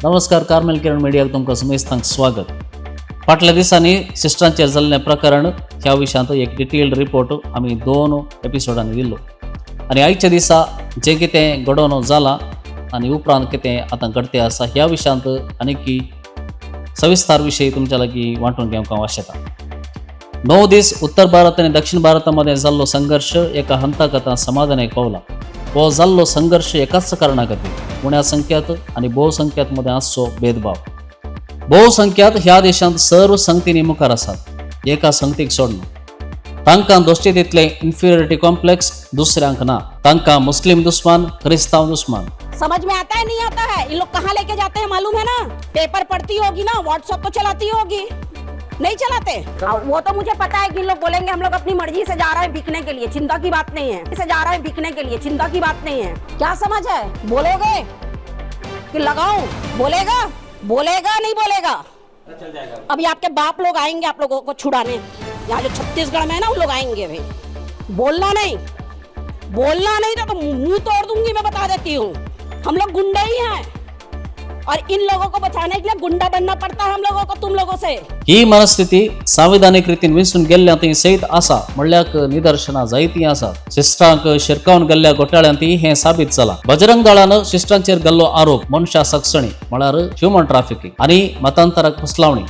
नमस्कार, कार्मेल किरण मिडियाक तुमकां समेस्तांक स्वागत. फाटल्या दिसांनी सिस्टरांचेर जाल्लें प्रकरण ह्या विशयांत एक डिटेल्ड रिपोर्ट आमी दोन एपिसोडांनी दिल्लो आनी आयच्या दिसा जें कितें घडोवन जालां आनी उपरांत कितें आतां घडते आसा ह्या विशयांत आनीकी सविस्तार विशय तुमच्या लागीं वांटून घेवंक हांव आशेतां. 9 दीस उत्तर भारत आनी दक्षिण भारता मदें जाल्लो संघर्श एका हंताक आतां समाधानाक पावला. हो जाल्लो संघर्श एकाच कारणा खातीर, उण्या संख्यात आनी बहुसंख्यात मदें आसचो भेदभाव. बहुसंख्यात ह्या देशांत सर्व संगतींनी मुखार आसात, एका संगतीक सोडून. तांकां दोस्ती तितलें इन्फिरियरिटी कॉम्प्लेक्स दुसऱ्यांक ना. तांकां मुस्लिम दुस्मान, क्रिस्तांव दुस्मान. समझ में आता है, नहीं आता है? इन लोग कहाँ लेके जाते हैं, मालूम है ना? पेपर पढ़ती होगी ना? व्हाट्सएप तो चलाती होगी? नहीं चलाते? अब वो तो मुझे पता है कि इन लोग बोलेंगे, हम लोग अपनी मर्जी से जा रहे हैं बिकने के लिए। चिंता की बात नहीं है। से जा रहे हैं बिकने के लिए, चिंता की बात नहीं है। क्या समझ है? बोलोगे कि लगाऊं? बोलेगा? बोलेगा, नहीं बोलेगा? अभी आपके बाप लोग आएंगे आप लोगों को छुड़ाने। यहाँ जो छत्तीसगढ़ में है ना, वो लोग आएंगे भाई। बोलना नहीं, बोलना नहीं ना तो मुंह तोड़ दूंगी मैं, बता देती हूँ। हम लोग गुंडे ही हैं और इन लोगों को बचाने के लिए गुंडा बनना पड़ता है हम लोगों को तुम लोगों से। ही मनस्थिती संविधानीक रितीन विंचून गेल्ल्या थंय सयत आसा म्हणल्याक निदर्शनां जायतीं आसात. सिस्टरांक शिरकावन गेल्ल्या घोटाळ्यांत हें साबीत जालां. बजरंग दळान सिस्टरांचेर घाल्लो आरोप मनशा सक्षणी म्हळ्यार ह्युमन ट्राफिकिंग आनी मतांतराक फुसलावणी.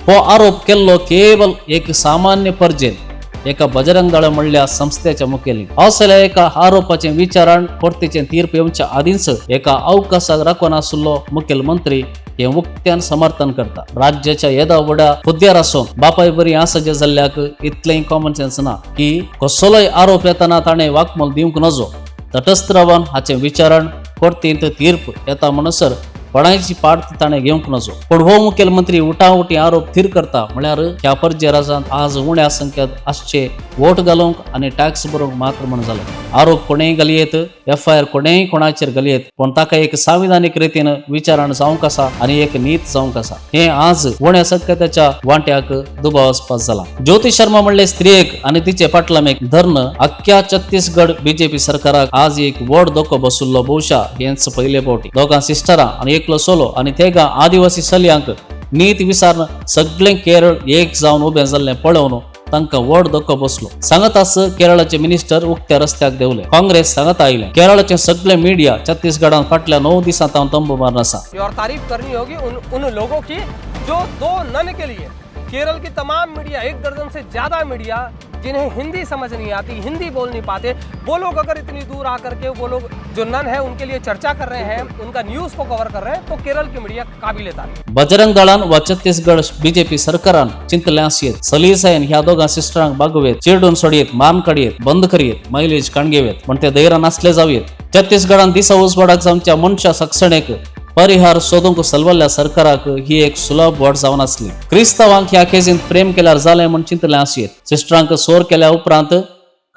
हो आरोप केल्लो केवल एक सामान्य परजेन, एका बजरंग दळ म्हणल्या संस्थेच्या मुखेली. असल्या एका आरोपाचें विचारण, कोर्तीचें तीर्प येवच्या आदींच एका अवकाशाक राखून आशिल्लो मुखेलमंत्री हे उक्त्यान समर्थन करता. राज्याच्या येदा व्हडा हुद्द्यार आसून बापाय बरी आसा जे जाल्ल्याक इतलेंय कॉमन सेन्स ना की कसलोय आरोप येतना ताणें वाकमोल दिवंक नजो, तटस्थ रावन हाचें विचारण, कोर्तींत तीर्प येता म्हणसर कोणायची पाट ताणें घेवंक नजो? पूण हो मुखेलमंत्री उटाउटी आरोप थीर करता म्हळ्यार ह्या परजे राजांत आज उण्या संख्येत आसचे वोट घालूंक आनी टॅक्स भरूंक मात्र म्हण जालें. आरोप कोणेय घालयेत, एफआयआर कोणेय कोणाचेर घालयेत, पूण ताका एक संविधानीक रितीन विचारण जावंक आसा आनी एक नीत जावंक आसा. हें आज उण्या संख्येच्या वांट्याक दुबावास्पद जाला. ज्योती शर्मा म्हणले स्त्रियेक आनी तिचे फाटलामेक धरून अख्ख्या छत्तीसगड बीजेपी सरकाराक आज एक व्हड धोको बशिल्लो. बहुशा हेंच पयले फावटी दोगां सिस्टरां आनी एकलो सोलो आनी तेगां आदिवासी चलयांक नीत विसारन सगळें केरळ एक जावन उबें जाल्लें पळोवन तांकां व्हड धक्को बसलो. सांगताच केरळाचे मिनिस्टर उक्त्या रस्त्याक देंवले. काँग्रेस सांगता आयलें. केरळाचे सगळे मिडिया छत्तीसगडान फाटल्या 9 दिसां तावन तंबू मारून आसा. और तारीफ करनी होगी उन उन लोगों की जो दो नन के लिए केरल की तमाम मीडिया, एक दर्जन से ज्यादा मीडिया, जिन्हें हिंदी समझ नहीं आती, हिंदी बोल नहीं पाते, वो लोग अगर इतनी दूर आकर के वो लोग जो नन है उनके लिए चर्चा कर रहे हैं, उनका न्यूज़ को कवर कर रहे हैं, तो केरल की मीडिया काबिल तारीफ। बजरंग दळान वा छत्तीसगड बीजेपी सरकारान चिंतलें आसयेत, सलीसायन ह्या दोगां सिस्टरांक बागोवयेत, चिरडून सोडयेत, मान काडयेत, बंद करयेत, मायलेज काणगेवेत म्हण ते धैर्य नासले जावयेत. छत्तीसगडान दिसा उजवाडाक जावच्या मनशा सक्षणेक परिहार सोदूंक सलवल्ल्या सरकाराक ही एक सुलभ वाट जावन आसली. क्रिस्तांवांक ह्या केसींत फ्रेम केल्यार जालें म्हण चिंतलें आसयेत. सिस्टरांक सोर केल्या उपरांत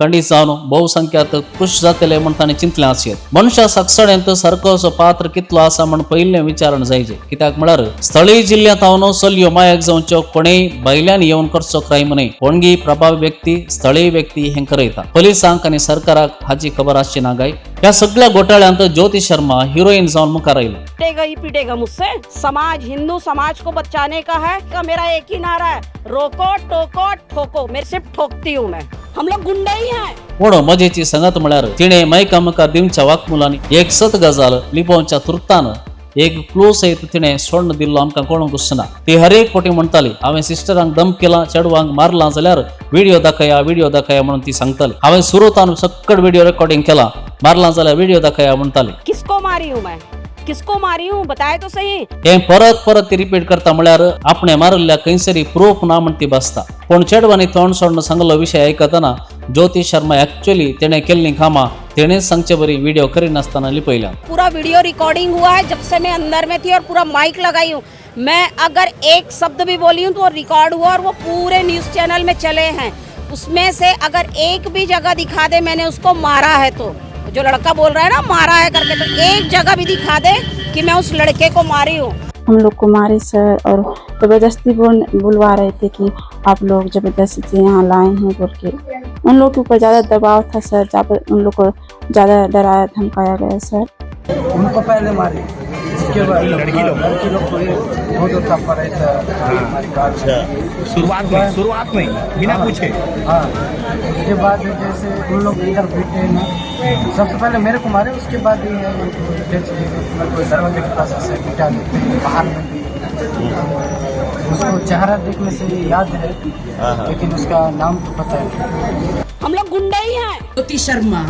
खंडीत जावन बहुसंख्यात खुश जातले म्हण ताणें चिंतलें आसयेत. मनशा सक्षणेंत सरकारचो पात्र कितलो आसा म्हण पयलें विचारण जायचे. कित्याक म्हळ्यार स्थळीय जिल्ल्यांत हांव चलयो मायक जावच्यो कोणेय भायल्यान येवन करचो क्रायम न्हय. कोणगी प्रभावी व्यक्ती, स्थळीय व्यक्ती हें करयता. पोलिसांक आनी सरकाराक हाची खबर आसची ना काय? ह्या सगळ्या घोटाळ्यांत ज्योती शर्मा हिरोईन जावन मुखार आयली. पिटेगा ही पिटेगा मुझसे। समाज, हिंदू समाज को बचाने का है का मेरा एक ही नारा है, रोको, टोको, ठोको। मैं सिर्फ ठोकती हूँ मैं। हम लोग गुंडे ही हैं। पूण मजेची संगत म्हळ्यार तिणें मायका मुखार दिवच्या वाकमुलांनी एक सत गजाल लिपोवच्या तुर्तान एक क्लू सयत तिणें सोडून दिल्लो आमकां कळूंक ना. ती हर एक फावटी म्हणटाली, हांवें सिस्टरांक दम केलां, चेडवांक मारलां जाल्यार व्हिडिओ दाखया, व्हिडिओ दाखया म्हणून ती सांगताली. हांवें सुरतान सक्कड व्हिडिओ रेकॉर्डिंग केलां, मारलां जाल्यार व्हिडिओ दाखया म्हणटाली. किसको मारी हूँ मैं? किसको मारी हूँ, बताए तो सही। हें परत परत ती रिपीट करता म्हळ्यार आपणें मारिल्ल्या खंयसरी प्रूफ ना म्हण ती बसता. पूण चेडवांनी तोंड सोडून सांगलो विशय आयकतना ज्योती शर्मा एक्चुअली तिणें केल्लीं कामां तिणेंच सांगचे बरी व्हिडिओ करिनासतना लिपयल्या. पूरा वीडियो रिकॉर्डिंग हुआ है जब से मैं अंदर में थी और पूरा माइक लगाई हूँ मैं। अगर एक शब्द भी बोली हूँ तो वो रिकॉर्ड हुआ और वो पूरे न्यूज़ चैनल में चले हैं। उसमें से अगर एक भी जगह दिखा दे मैंने उसको मारा है, तो जो लड़का बोल रहा है ना मारा है करके, तो एक जगह भी दिखा दे कि मैं उस लड़के को मारी हूँ। हम लोग को मारे सर और ज़बरदस्ती बुलवा रहे थे कि आप लोग ज़बरदस्ती से यहाँ लाए हैं बोल के। उन लोग के ऊपर ज़्यादा दबाव था सर, ज़्यादा उन लोग को ज़्यादा डराया धमकाया गया सर। उनको पहले मारे। उसके बाद लड़की लोग। लड़की लोग को एक दो दो थप्पड़ ऐसा मार के। अच्छा, शुरुआत में ही, बिना पूछे? हाँ, उसके बाद जैसे उन लोग इधर बैठे ना, सबसे पहले मेरे को मारे, उसके बाद ही जैसे मेरे को दरवाजे के पास ऐसे बिठा देते बाहर में भी। उसको चेहरा देखने से याद है, लेकिन उसका नाम तो पता नहीं। हम लोग गुंडे ही हैं। Jyoti Sharma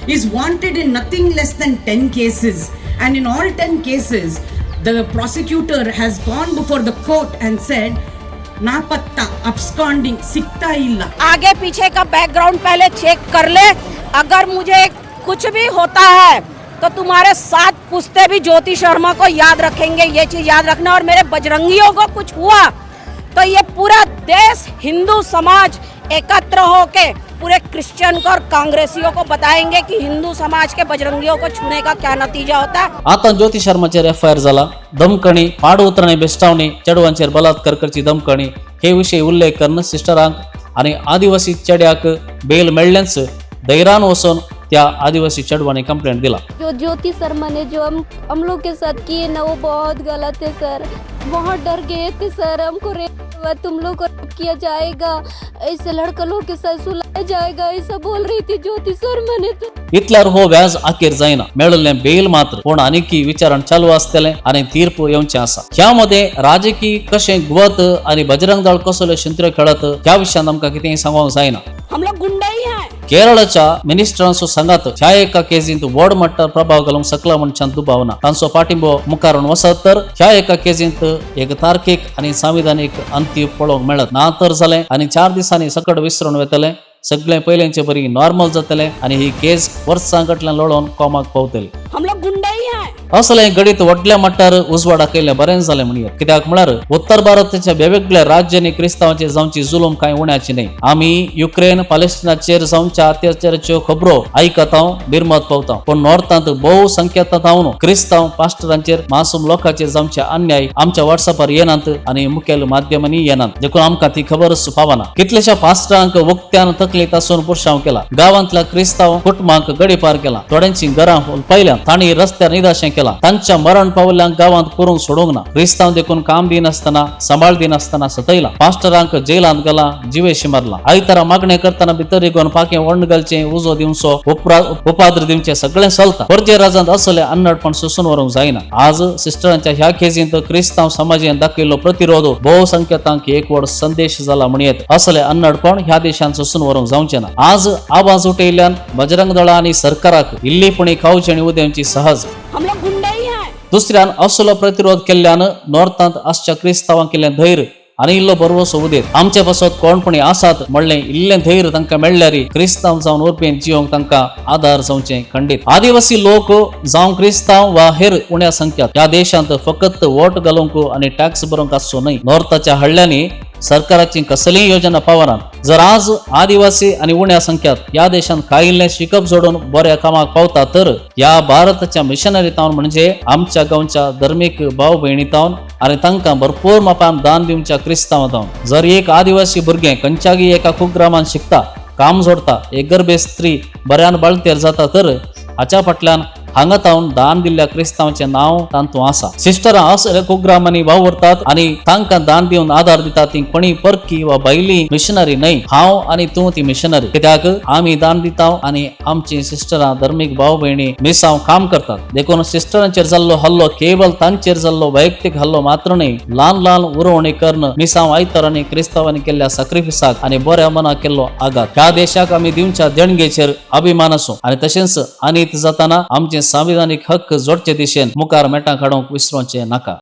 is wanted in nothing less than 10 cases, and in all 10 cases the prosecutor has gone before the court and said napatta, absconding, sikta illa. आगे पीछे का बैकग्राउंड पहले चेक कर ले। अगर मुझे कुछ भी होता है तो तुम्हारे सात पुश्ते भी ज्योति शर्मा को याद रखेंगे, ये चीज याद रखना। और मेरे बजरंगियों को कुछ हुआ तो ये पूरा देश, हिंदू समाज एकत्र होके पूरे क्रिश्चियन को और कांग्रेसियों को बताएंगे कि हिंदू समाज के बजरंगियों को छूने का क्या नतीजा होता है। आतां ज्योती शर्माचेर एफ I R जाला। धमकणी, पाड उतरणे, बेस्टावणी, चेडवांचेर बलात्कार करची धमकणी हे विशयी उल्लेख करून सिस्टरांक आनी आदिवासी चेड्याक बेल मेळ्ळेंच धैर्यान वचून त्या आदिवासी चेडवांनी कंप्लेंट दिला। जो ज्योति शर्मा ने जो हम लोग के साथ किए ना, वो बहुत गलत है सर। बहुत डर गए थे सर। हमको रेप हुआ, तुम लोग को रेप किया जाएगा, ऐसे लड़का लोग के साथ सुलाया जाएगा, ऐसा बोल रही थी ज्योति शर्मा ने तो। इतल्यार हो व्याज अखेर जायना। मेळिल्लें बेल मात्र, पूण आनीकी विचारण चालू आसतलें आनी तीर्प येवचें आसा। ह्या मदें राजकीय कशें गुवत आनी बजरंग दळ कसल्यो शिंत्र्यो खेळत ह्या विशयान आमकां कितेंय सांगोंक जायना। हम लोग गुंडे ही हैं। केरळच्या मिनिस्टरांचो सांगात ह्या एका केजींत व्हड मट्टार प्रभाव घालूंक शकला मनशान दुबाव ना। तांचो पाठिंबो मुखारून वचत तर ह्या एका केजींत एक तार्कीक आनी संविधानीक अंतीव पळोवंक मेळत ना तर जालें आनी 4 दिसांनी सकट विसरून वतलें, सगळें पयलेंचे बरी नॉर्मल जातलें आनी ही केस वर्सां कडल्यान लडोवन कोमाक पावतली। हम लोग गुंडे ही हैं। असलें गणित व्हडल्या मट्टार उजवाडाक येयलें बरें जालें म्हणया। कित्याक म्हळ्यार उत्तर भारताच्या वेगवेगळ्या राज्यांनी क्रिस्तांवाचेर जावची जुलूम कांय उण्याची न्हय। आमी युक्रेन पालेस्टिनाचेर जावच्या अत्याचाराच्यो खबरो आयकता, बिरमत पावता, पूण नॉर्थांत भोव संख्येंत जावन क्रिस्तांव पास्टरांचेर, मासूम लोकांचेर जावचे अन्याय आमच्या वॉट्सअपार येनात आनी मुखेल माध्यमांनी येनात, देखून आमकां ती खबरच पावना। कितल्याश्या पास्टरांक वक्त्यान तकलेंत आसून पुरशांव केला, गांवांतल्या क्रिस्तांव कुटुंबांक गडीपार केला, थोड्यांची घरां हुलपायल्यात, तांणी रस्त्यार निदाशें केला, तांच्या मरण पावल्यांक गांवांत पुरूंक सोडूंक ना। क्रिस्तांव देखून काम दिनासतना, सांबाळ दिनासतना सतयला, पास्टरांक जेलांत गेला, जिवेशी मारला। आयतारा मागणें करतना भितर रिगोवन पाखें वण्ण घालचें, उजो दिवचो, उपाद्र दिवचें सगळें चलता। परजे राजांत असलें अन्नडपण सोसून व्हरूंक जायना। आज सिस्टरांच्या ह्या केजींत क्रिस्तांव समाजान दाखयल्लो प्रतिरोध भोवसंख्यतांक एक व्हड संदेश जाला म्हणयेत। असलें अन्नडपण ह्या देशांत सोसून व्हरूंक जावचें ना। आज आवाज उठयल्ल्यान बजरंग दळा आनी सरकाराक इल्लीपणी खावची आनी उदेवची सहज। हम लोग गुंडे ही हैं। दुसऱ्यान असलो प्रतिरोध केल्ल्यान नॉर्थांत आसच्या क्रिस्तांवांक केल्लें धैर्य आनी इल्लो भरवसो उदेत। आमचे पासत कोणपणी आसात म्हणलें इल्लें धैर्य तांकां मेळ्ळ्यार क्रिस्तांव जावन उर्बेन जियोंक तांकां आदार जावचें खंडीत। आदिवासी लोक जावं क्रिस्तांव वा हेर उण्या संख्यात ह्या देशांत फकत वोट घालूंक आनी टॅक्स भरूंक आसचो न्हय। नॉर्थाच्या हळ्ळ्यांनी सरकाराची कसलीय योजना पावनात। जर आज आदिवासी आनी उण्या संख्यात ह्या देशांत कायिल्लें शिकप जोडून बऱ्या कामाक पावता तर ह्या भारताच्या मिशनरी तावन, म्हणजे आमच्या गांवच्या धर्मीक भाव भयणी तावन आनी तांकां भरपूर मापान दान दिवच्या क्रिस्तांव तावन। जर एक आदिवासी भुरगें खंयच्यागी एका कुग्रामान शिकता, काम जोडता, एक गर्भे स्त्री बऱ्यान बाळंतेर जाता तर हाच्या फाटल्यान हांगा तावन दान दिल्ल्या क्रिस्तांवचें नांव तातूंत आसा। सिस्टरां असल्या कुग्रामांनी वावुरतात आनी तांकां दान दिवन आदार दितात ती कोणी परकी वा भायली मिशनरी न्हय। हांव आनी तूं ती मिशनरी, कित्याक आमी दान दिता आनी आमची सिस्टरां धर्मीक भाव भयणी मिसांव काम करतात। देखून सिस्टरांचेर जाल्लो हल्लो केवल तांचेर जाल्लो वैयक्तीक हल्लो मात्र न्हय, ल्हान ल्हान उरोवणी करून मिसांव आयतारांनी क्रिस्तांवांनी केल्ल्या साक्रिफिसाक आनी बऱ्या मनाक केल्लो आघात। ह्या देशाक आमी दिवच्या देणगेचेर अभिमान आसूं आनी तशेंच अनीत जाताना आमचे संविधानीक हक्क जोडचे दिशेन मुखार मेटां काडूंक विसरोचें नाका।